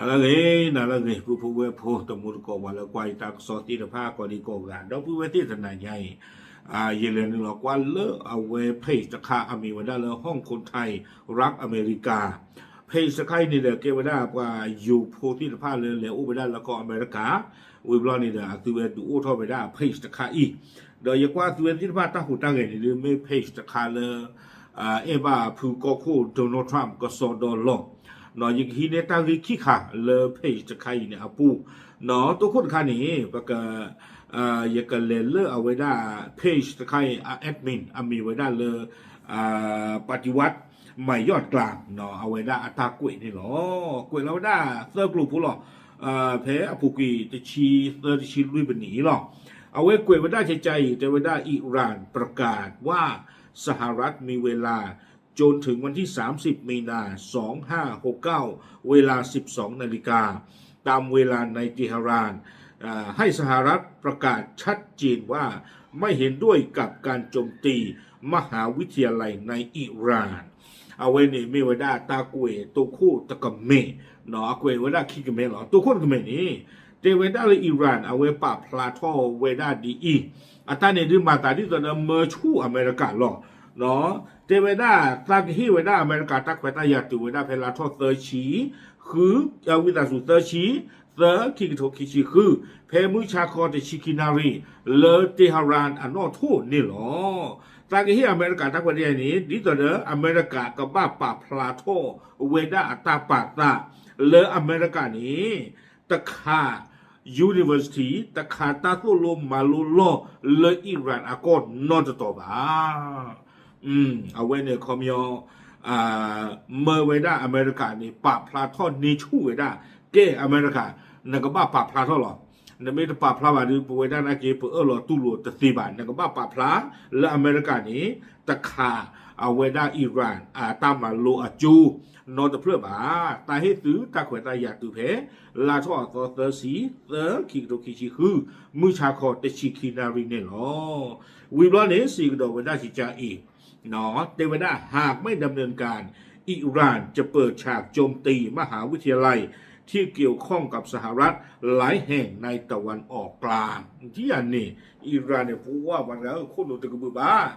နၤလၢအဂ့ၤ နၤလၢအဂ့ၤ ပုၢ်ဖိဝဲၢ်ဖိ တမူတကိး ပှၤလၢကွၢ်ယတၢ်ကစီၣ်သ့ၣ်တဖၣ် ကိးဒံကိးဂၤ ဒီပုၢ်ဝဲၢ်သ့ၣ်တနၤညါအံၤ, ယလဲၤနုာ်လီၤကွၢ်လၢအဝဲ page တခါ အမ့ၢ်ဝဲဒၣ်လၢ ห้องคนไทยรักอเมริกา page တခါအံၤန့ၣ်ဒီး ကဲဝဲဒၣ်ပှၤယိၤဖိသ့ၣ်တဖၣ်လၢလဲၤအိၣ်ဝဲဒၣ်လၢကီၢ်အမဲရကၤ, ဝံၤဘျီန့ၣ်ဒီး အသုဝဲဒုးအိၣ်ထီၣ်ဝဲဒၣ် page တခါအံၤ, ဒီးယကွၢ်သုဝဲသ့ၣ်တဖၣ်တၢ်ဟူးတၢ်ဂဲၤန့ၣ်ဒုး မ့ၢ် page တခါလၢ အဲၣ်ဘၣ်ဖုကီၢ်ခိၣ် Donald Trump ကစီဒီလီၢ်, ယကဟံးန့ၢ်တၢ်ဂ့ၢ်ခံခါလၢ page တခါအံၤန့ၣ်အပူၤ, တိခိၣ်တခါန့ၣ် ပက ယကလဲၤလၢအဝဲဒၣ် page တခါအံၤ အ admin အမ့ၢ်ဝဲဒၣ်လၢ ပၣ်တံဝၣ် မၤယီၣ်ကျါ အဝဲဒၣ်အတၢ်ကွဲးန့ၣ်လီၤ. ကွဲးလီၤဝဲဒၣ်သၢကျိၤဖိလီၤ. ဖဲအပူၤကွံာ်တဆံသၢ တဆံလွံၢ်ပနံၣ်အံၤလီၤ. အဝဲကွဲးဝဲဒၣ်ကကါအံၤ တဲဝဲဒၣ် อิหร่านประกาศว่าสหรัฐมีเวลา จนถึงวันที่สามสิบมีนาสองห้าหกเก้า เวลาสิบสองนาฬิกา ตามเวลาในเตหะราน ให้สหรัฐประกาศชัดเจนว่าไม่เห็นด้วยกับการโจมตีมหาวิทยาลัยในอิหร่าน အဝဲန့ၣ်မ့ၢ်ဝဲဒၣ်တၢ်ကွဲးတိခိၣ်တကမဲာ်, အကွဲးဝဲဒၣ်ခံကမဲာ်လီၤ. တိခိၣ်တကမဲာ်န့ၣ် တဲဝဲဒၣ်လၢ Iran အဝဲပာ်ဖျါထီၣ်ဝဲဒၣ်ဒ်အံၤ, အတၢ်န့ၣ်ဒုးမၤသးဒ်သိးဒီးမၢဆူၣ်အမဲရကၤလီၤ. တဲဝဲဒၣ် သးကဟ့ၣ်ဝဲဒၣ်အမဲရကၤတၢ်ခွဲးတၢ်ယာ်တုၤဝဲဒၣ်ဖဲလါထီၣ်သၢဆံ ဃု, ဝံသးစူၤသၢဆံ သၢ ခံကထိခံဆံဃု, ဖဲမုၢ်ဆါခီတဆံခံနၣ်ရံၣ် လၢ Tehran အနီၣ်ထိၣ်န့ၣ်လီၤ. သးကဟ့ၣ်အမဲရကၤတၢ်ခွဲးတၢ်ယာ်န့ၣ် ဒ်သိးဒီးအမဲရကၤကဘၣ်ပာ်ဖျါထီၣ်ဝဲဒၣ်အတၢ်ပာ်သး လၢအမဲရကၤန့ၣ် တခး university တခးတၢ်သိၣ်လိမၤလိလီၢ်လၢ Iran အကီၢ်နီတတီၤဘၣ်. အဝဲန့ၣ်ခီပညီ မၢဝဲဒၣ်အမဲရကၤန့ၣ် ပာ်ဖျါထီၣ်န့ၢ်ဆူၣ်ဝဲဒၣ် ကဲအမဲရကၤ နကဘၣ်ပာ်ဖျါထီၣ်လီၤ. နမ့ၢ်တပာ်ဖျါဘၣ်ဒီး ပဝဲဒၣ်နာ်က့ ပအၢၣ်လီၤတူၢ်လိာ်တသ့ဘၣ်. နကဘၣ်ပာ်ဖျါလၢအမဲရကၤန့ၣ် တခးအဝဲဒၣ် Iran အတၢ်မၤလိအကၠိ နီတဖျၢၣ်ဘၣ်. တၢ်ဟ့ၣ်သုတၢ်ခွဲးတၢ်ယာ်တုၤဖဲ လါထီၣ်အသီသၢဆံသၢ ခံကထိခံဆံဃု မုၢ်ဆါခီတဆံခံနၣ်ရံၣ်န့ၣ်လီၤ. ဝံၤဘျီန့ၣ် စံးကဒီးဝဲဒၣ်ကကါအံၤ တဲဝဲဒၣ် หากไม่ดำเนินการ อิหร่านจะเปิดฉากโจมตีมหาวิทยาลัย ที่เกี่ยวข้องกับสหรัฐหลายแห่งในตะวันออกกลาง ဒ်အန့ၣ် Iran န့ၣ် ပဝဲပှၤတဂၤ ခိၣ်နူာ်တကဘုးဘၣ်.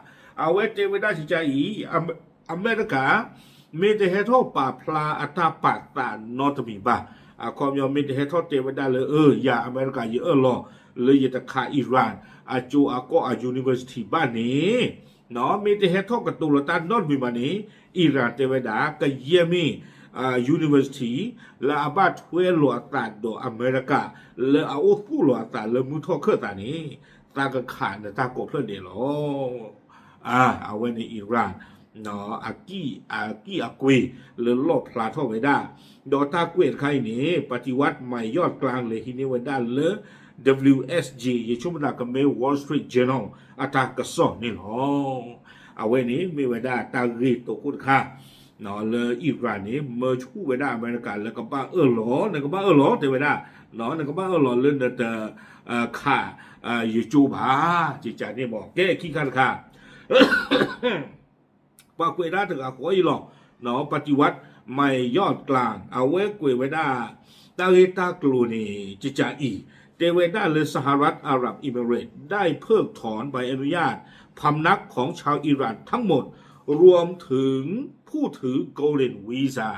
အဝဲတဲဝဲဒၣ်ကကါအံၤ အမဲရကၤ မ့ၢ်တဟဲထီၣ်ပာ်ဖျါအတၢ်ပာ်သးနီတမံၤဘၣ်. အခီပညီမ့ၢ်တဟဲထီၣ်တဲဝဲဒၣ်လၢ အၢ ယၤအမဲရကၤယအၢၣ်လီၤ လၢယတခး Iran အကၠိအကီၢ်အ university ဘၣ်န့ၣ် မ့ၢ်တဟဲထီၣ်ကတိၤလီၤတၢ်နီတမံၤဘၣ်န့ၣ် Iran တဲဝဲဒၣ် ကယဲၢ်မ့ၢ် university လၢအဘၣ်ထွဲလိာ်အသးဒီးအမဲရကၤ လၢအအိၣ်သူၣ်လီၤအသးလၢမုၢ်ထီၣ်ခၢၣ်သးန့ၣ် သးကခးနတၢ်ကိးဖျၢၣ်ဒဲးလီၤ. အဝဲန့ၣ် Iran အကံၣ်အကွ့လၢလီၣ်ဖျါထီၣ်ဝဲဒၣ်, ဒီးတၢ်ကွဲးတခါအံၤန့ၣ် ပၣ်တံဝၣ် မၤယီၣ်ကျါ လဲၤဟံးန့ၢ်ဝဲဒၣ်လၢ W S J ယဆိကမိၣ်သးကမ့ၢ် Wall Street Journal အတၢ်ကစီၣ်န့ၣ်လီၤ. အဝဲန့ၣ်မ့ၢ်ဝဲဒၣ်တၢ်ဂ့ၢ်တိခိၣ်တခါ လၢ Iran န့ၣ် မၢဆူၣ်ဝဲဒၣ်အမဲရကၤ လၢကဘၣ်အၢၣ်လီၤ နကဘၣ်အၢၣ်လီၤ တဲဝဲဒၣ် နကဘၣ်အၢၣ်လီၤလၢနတ ခး ယကၠိဘၣ် ကကါန့ၣ်မ့ၢ် ကဲခံခါတခါ ပှၤကွဲးဒၣ်တဂၤဃီအံၤလီၤ. ပၣ်တံဝၣ် မၤယီၣ်ကျါ အဝဲကွဲးဝဲဒၣ် တၢ်ဂ့ၢ်တၢ်ကျိၤန့ၣ် ကကါအံၤ တဲဝဲဒၣ်လၢ สหรัฐอาหรับเอมิเรตส์ได้เพิกถอนใบอนุญาตพำนักของชาวอิหร่านทั้งหมด รวมถึงผู้ถือ Golden Visa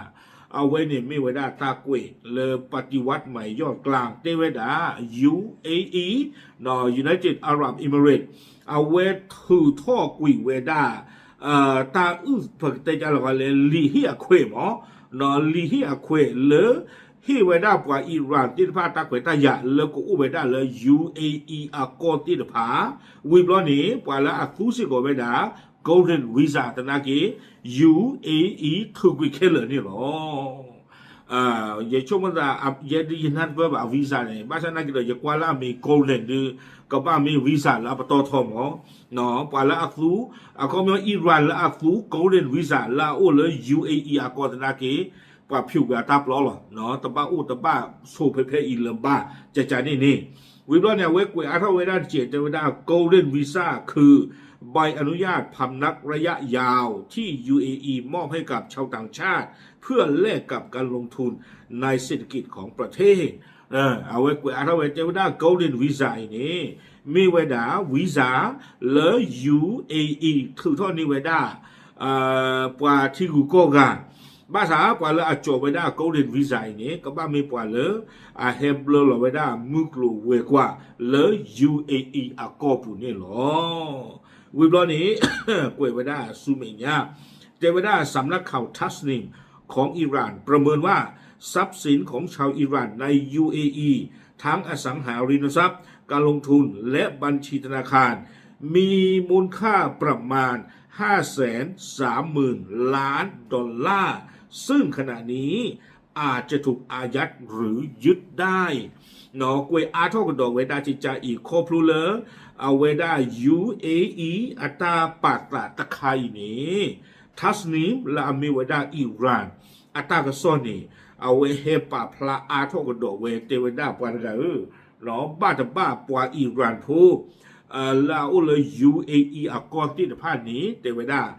အဝဲန့ၣ်မ့ၢ်ဝဲဒၣ်တၢ်ကွဲးလၢပၣ်တံဝၣ် မၤယီၣ်ကျါ တဲဝဲဒၣ် U A E United Arab Emirates အဝဲထုးထီၣ်ကွံာ်ဝဲဒၣ် တၢ်အုၣ် ပကတဲကလီၤလၢ လံာ်ဟ့ၣ်အခွဲးမ့ၢ် လံာ်ဟ့ၣ်အခွဲးလၢ ဟ့ၣ်ဝဲဒၣ်ပှၤ Iran သ့ၣ်တဖၣ်တၢ်ခွဲးတၢ်ယာ်လၢကအိၣ်ဝဲဒၣ်လၢ U A E အကီၢ်သ့ၣ်တဖၣ် ဝံၤဘျီန့ၣ် ပှၤလၢအသူစ့ၢ်ကီးဝဲဒၣ် Golden Visa သနာ်က့ U A E ထုးကွံာ်ခဲလၢာ်န့ၣ်လီၤ. ယဆိကမိၣ်သး ယဲဒုးယနၢ်တပၢၢ်ဘၣ် visa န့ၣ် ဘၣ်ဆၣ်သနာ်က့ဒီး ယကွၢ်လၢအမ့ၢ် golden ဒုး ကဘၣ်မ့ၢ် visa လၢအပတီၢ်ထီမ့ၢ် ပှၤလၢအသူ အခီပညီ Iran လၢအသူ golden visa လၢအအိၣ်လၢ U A E အကီၢ်သနာ်က့ ပှၤဖၠူးကွံာ်အတၢ်ပျီလီၤ. တဘၣ်အိၣ်တဘၣ်ဆိးဖဲဖဲအံၤလၢၤဘၣ် ကကါန့ၣ်န့ၣ် ဝံၤဘျီန့ၣ် အဝဲကွဲးအါထီၣ်ဝဲဒၣ်တစဲး တဲဝဲဒၣ် golden visa ခုး ใบอนุญาตพำนักระยะยาวที่ ยูเออี มอบให้กับชาวต่างชาติเพื่อแลกกับการลงทุนในเศรษฐกิจของประเทศ အဝဲကွဲးအါထီၣ်ဝဲတဲဝဲဒၣ် Golden Visa အံၤန့ၣ် မ့ၢ်ဝဲဒၣ် Visa လၢ ယူၣ်အ့အံၣ် ထုးထီၣ်န့ၢ်ဝဲဒၣ် ပှၤထံဂုၤကီၢ်ဂၤ ဘၣ်ဆၣ်ပှၤလၢအကၠီၤဝဲဒၣ် Golden Visa အံၤန့ၣ် ကဘၣ်မ့ၢ်ပှၤလၢ အဟဲဘျၢလီၤဝဲဒၣ်မုၢ်ကျိၤဝဲၤကွာ်လၢ ယူၣ်အ့အံၣ် အကီၢ်ပူၤန့ၣ်လီၤ. ဝံၤဘျီန့ၣ် ကွဲးဝဲဒၣ်ဆူမဲာ်ညါ တဲဝဲဒၣ် สำนักข่าว Tasnim ของอิหร่านประเมินว่าทรัพย์สินของชาวอิหร่านใน ยูเออี ทั้งอสังหาริมทรัพย์ การลงทุน และบัญชีธนาคาร มีมูลค่าประมาณ ห้าแสนสามหมื่นล้านดอลลาร์ ซึ่งขณะนี้อาจจะถูกอายัดหรือยึดได้ ကွဲးအါထီၣ်ကဒီးဝဲဒၣ်ကကါအံၤ ခီဖျိလၢ အဝဲဒၣ် ယူၣ်အ့အံၣ် အတၢ်ပာ်သးတခါအံၤန့ၣ် Tasnim လၢအမ့ၢ်ဝဲဒၣ် Iran အတၢ်ကစီၣ်န့ၣ် အဝဲဟဲပာ်ဖျါအါထီၣ်ကဒီးဝဲ တဲဝဲဒၣ်ပှၤတဂၤဧၢ, ဘၣ်တဘၣ်ပှၤ Iran ဖိ လၢအအိၣ်လၢ ယူၣ်အ့အံၣ် အကီၢ်သ့ၣ်တဖၣ်န့ၣ် တဲဝဲဒၣ်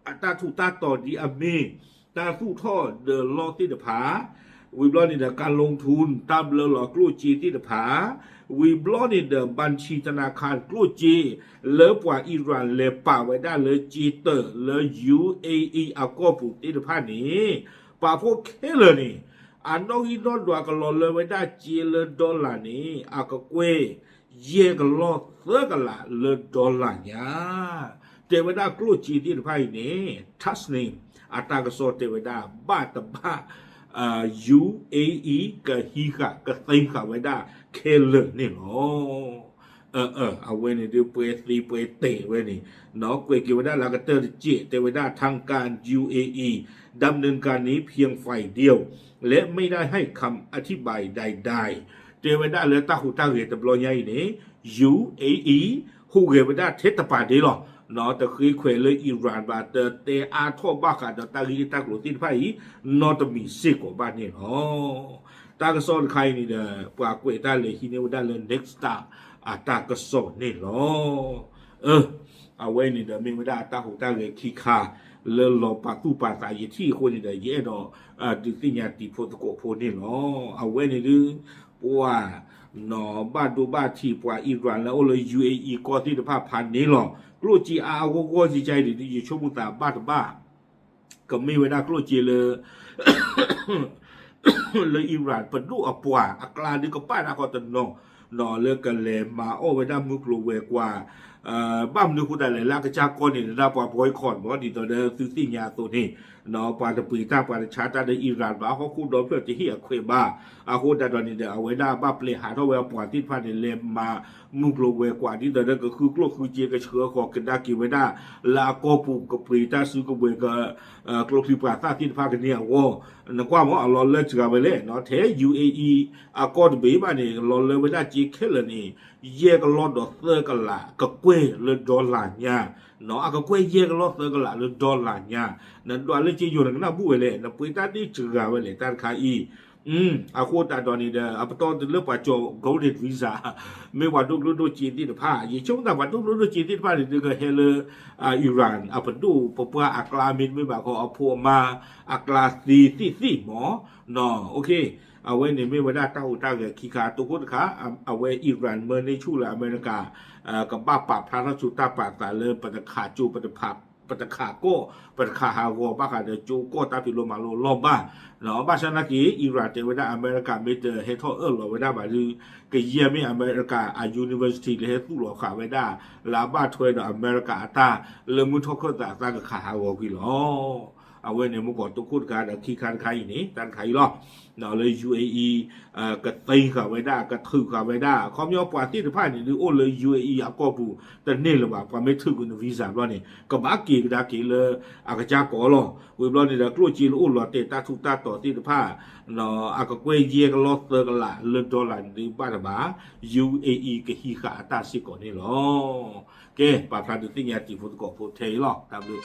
အတၢ်ထူးတၢ်တီၤဒ်အမ့ၢ် တၢ်သူၣ်ထီၣ်ဒၢးလီၢ်သ့ၣ်တဖၣ်, ဝံၤဘျီန့ၣ်ဒီး การลงทุน တၢ်ဘျၢလီၤကျိၣ်စ့သ့ၣ်တဖၣ်, ဝံၤဘျီန့ၣ်ဒီး บัญชีธนาคาร ကျိၣ်စ့ လၢပှၤ Iran လဲၤပာ်ဝဲဒၣ်လၢစ့တၢးလၢ ယူၣ်အ့အံၣ် အကီၢ်ပူၤသ့ၣ်တဖၣ်န့ၣ် ပာ်ဖှိၣ်ခဲလၢာ်န့ၣ် အနီၣ်ဂံၢ်နီၣ်ဒွးကလီၤလၢဝဲဒၣ်စ့လၢ dollar န့ၣ် အကကွဲၢ် ယဲၢ်ကလီၢ်သၢကလးလၢ dollar ညါ တဲဝဲဒၣ်ကျိၣ်စ့သ့ၣ်တဖၣ်အံၤန့ၣ် Tasnim အတၢ်ကစီၣ်တဲဝဲဒၣ် ဘၣ်တဘၣ် ယူၣ်အ့အံၣ် ကဟံးဃာ်ကသ့ဃာ်ဝဲဒၣ်ခဲလၢာ်န့ၣ်လီၤ. အဝဲန့ၣ်ဒုးပှဲၤသ့ပှဲၤတဲာ်ဝဲန့ၣ် ကွဲးက့ၤဝဲဒၣ်လၢကတၢၢ်တစဲး တဲဝဲဒၣ် ทางการ ยูเออี ดำเนินการนี้เพียงฝ่ายเดียว และไม่ได้ให้คำอธิบายใดๆ တဲဝဲဒၣ်လၢတၢ်ဟူးတၢ်ဂဲၤတဘျီညါအံၤန့ၣ် ယူၣ်အ့အံၣ် ဟူးဂဲၤဝဲဒၣ်ထဲတပၤဒ့လီၤ. တဃ့ခွဲးလၢ Iran ဘၣ် တတဲအါထီၣ်ဘၣ်ဃးဒီးတၢ်ဂ့ၢ်တၢ်ကျိၤသ့ၣ်တဖၣ်အံၤ နီတမံၤစ့ၢ်ကီးဘၣ်န့ၣ်လီၤ. တၢ်ကစီၣ်တခါအံၤန့ၣ်ဒီး ပှၤကွဲးတၢ်လဲၤဟံးန့ၢ်ဝဲဒၣ်လၢ Nexstar အတၢ်ကစီၣ်န့ၣ်လီၤ. အဝဲန့ၣ်ဒီးမ့ၢ်ဝဲဒၣ်အတၢ်ဟူးတၢ်ဂဲၤခံခါ လၢလီၤပာ်သူၣ်ပာ်သးယထံၣ်အဃိန့ၣ်ဒီး ယအဲၣ်ဒိး ဒုးသ့ၣ်ညါတံၤဖိသကိးဖိန့ၣ်လီၤ. အဝဲန့ၣ်ဒုး ပှၤ နီၢ်ဘၣ်ဒိဘၣ်ထံးပှၤ Iran လၢအိၣ်လၢ ယူၣ်အ့အံၣ် ကီၢ်သ့ၣ်တဖၣ်ဖးန့ၣ်လီၤ. ကျိၣ်စ့အါအါဂီၢ်ဂီၢ်ကကါအံၤဒုး ယဆိကမိၣ်သးဘၣ်တဘၣ် ကမ့ၢ်ဝဲဒၣ်ကျိၣ်စ့လၢ လၢ Iran ပဒိၣ်အပှၤအကျါဒုးကပာ်တၢ်ကီတနီၤ လၢကလဲၤမၤအီၣ်ဝဲဒၣ်မုၢ်ကျိၤဝဲၤကွာ် ဘၣ်မနုၤအဃိသတးလဲၣ် လၢအကစၢ်ကီၢ်န့ၣ် လၢဒၣ်ပှၤ boycott မ့ၢ် ဒ်သိးဒီးသုသ့ၣ်ညါအသိးန့ၣ် ပှၤတပှ့ၤတၢ်ပှၤတဆါတၢ်ဒီး Iran ဘၣ် ဟီၣ်ခိၣ်ဒီဖျၢၣ်တဟ့ၣ်အခွဲးဘၣ်. အဃိသတးဒီးန့ၣ်ဒီး အဝဲဒၣ်ဘၣ်ပျဲဟးထီၣ်ဝဲအပှၤသ့ၣ်တဖၣ်န့ၣ် လဲၤမၤမုၢ်ကျိၤဝဲၤကွာ် ဒ်သိးဒီးကဃုကျိၣ်ဃုစ့ကဆှၢဃီၤကဒါက့ၤဝဲဒၣ် လၢအကီၢ်ပူၤ ကပှ့ၤတၢ်စုကဝဲၤက ကျိချံပှၤသၣ်သ့ၣ်တဖၣ်ကန့ၢ်အဂီၢ် နကွၢ်မ့ၢ် အလီၤလၢစှၤဝဲလဲၣ် ထဲ ယူၣ်အ့အံၣ် အကီၢ်တဘ့ၣ်ဘၣ်န့ၣ် လီၤလၢဝဲဒၣ်စ့ခဲလၢာ်န့ၣ် ယဲၢ်ကလီၢ်ဒီးသၢကလး ကကွဲၢ်လၢ dollar ညါ အကကွဲၢ်ယဲၢ်ကလီၢ်သၢကလးလၢ dollar ညါ နဒွးလၢစ့ယိာ်နကနၢ်ဘူၣ်ဝဲလဲၣ် နပှ့ၤတၢ်န့ၣ်စှၤဝဲလဲၣ် တၢ်တခါအံၤ အဃိသတးဒီးန့ၣ်ဒီး အပတီၢ်လၢပှၤကၠီၤ golden visa မ့ၢ်ပှၤဒိၣ်ကျိၣ်ဒိၣ်စ့သ့ၣ်တဖၣ် ယဆိကမိၣ်သးပှၤဒိၣ်ကျိၣ်ဒိၣ်စ့သ့ၣ်တဖၣ်န့ၣ် ဒုးကဟဲလၢ Iran အပဒိၣ်ပပှၢ်အကျါ မ့တမ့ၢ်ဘၣ်ခီ အဖိအမါအကျါသ့သ့ၣ်သ့ၣ်မ့ၢ် အဝဲန့ၣ်မ့ၢ်ဝဲဒၣ်တၢ်ဟူးတၢ်ဂဲၤခံခါ တိခိၣ်တခါ အဝဲ Iran မၢန့ၢ်ဆူၣ်လၢအမဲရကၤ ကဘၣ်ပာ်ဖျါထီၣ်ဆူတၢ်ပာ်သးလၢပတခးကၠိ ပတခးကီၢ် ပတခးဟးဂီၤဘၣ်ဃးဒီးကၠိကီၢ်တၢ်ဖံးလိမၤလိအလီၢ်ဘၣ်. ဘၣ်ဆၣ်သနာ်က့ Iran တဲဝဲဒၣ်အမဲရကၤမ့ၢ်တဟဲထီၣ်အၢၣ်လီၤဝဲဒၣ်ဘၣ်ဒီး ကယဲၢ်မ့ၢ်အမဲရကၤအ university လၢဟဲသူၣ်လီၤဃာ်ဝဲဒၣ် လၢအဘၣ်ထွဲဒီးအမဲရကၤအတၢ် လၢမုၢ်ထီၣ်ခၢၣ်သးသးကခးဟးဂီၤကွံာ်လီၤ. အဝဲန့ၣ်မ့ၢ်ကီးတိခိၣ်တခါဒီးခံခါတခါအံၤန့ၣ် တၢ်တခါအံၤလီၤ. လၢ ယူၣ်အ့အံၣ် ကသ့ဃာ်ဝဲဒၣ် ကထုးဃာ်ဝဲဒၣ် ခီပညီပှၤသ့ၣ်တဖၣ်န့ၣ်ဒုးအိၣ်လၢ ယူၣ်အ့အံၣ် အကီၢ်ပူၤတန့ၢ်လၢၤဘၣ် ပှၤမ့ၢ်ထုးကွံာ်န visa ဘျီန့ၣ် ကဘၣ်က့ၤကဒါက့ၤလၢအကစၢ်ကီၢ်လီၤ. ဝံၤဘျီန့ၣ်ဒီးကျိၣ်စ့လၢအိၣ်လီၤတဲာ်တၢ်ထူးတၢ်တီၤသ့ၣ်တဖၣ် အကကွဲၢ်ယဲၢ်ကလီၢ်သၢကလးလၢ dollar န့ၣ်ဒုးဘၣ်တဘၣ် ယူၣ်အ့အံၣ် ကဟံးဃာ်အတၢ်စ့ၢ်ကီးန့ၣ်လီၤ. ကဲ ပာ်ဖျါဒုးသ့ၣ်ညါတံၤဖိသကိးဖိထဲအံၤလီၤ. တၢ်ဘျုး